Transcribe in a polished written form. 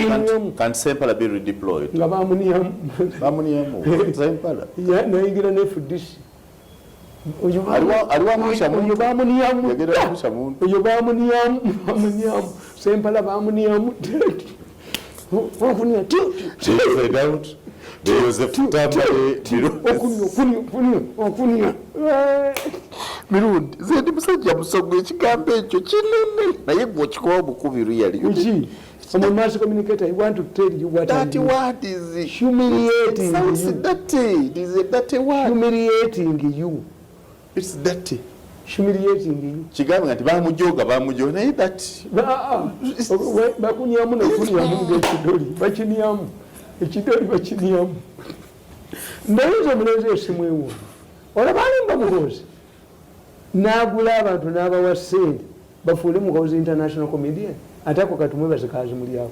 Bamuniyamu. Can Sempala be redeployed? Nga bamuniyamu. Bamuniyamu. Sempala. Nayingira ne FDC. Aliwo amusha muntu. Oyo bamuniyamu. Yagera amusha muntu. Oyo bamuniyamu, bamuniyamu. Sempala bamuniyamu. Okunia tu. They don't. There was a tamale. Okunia, okunia, okunia, okunia. Mirundi, nze ndi musajja musogo, ekigambo ekyo kinene, naye gwe okikuba obukubi really. Kuki? I'm a mass communicator. I want to tell you what I That do. word is Humiliating It sounds you. dirty. It is a dirty word. Humiliating you. It's dirty. Humiliating you. Kigambo nti bamujoga, bamujoga, naye that Bakunyamu nokunyamu ngaekidoli bakinyamu, ekidoli bakinyamu. Ndowooza omulenzi esimu ewuno olaba alimba Muhoozi, n'agula abantu n'abawa sente bafuule Muhoozi international comedian, ate ako katumwebaze kazimulyako.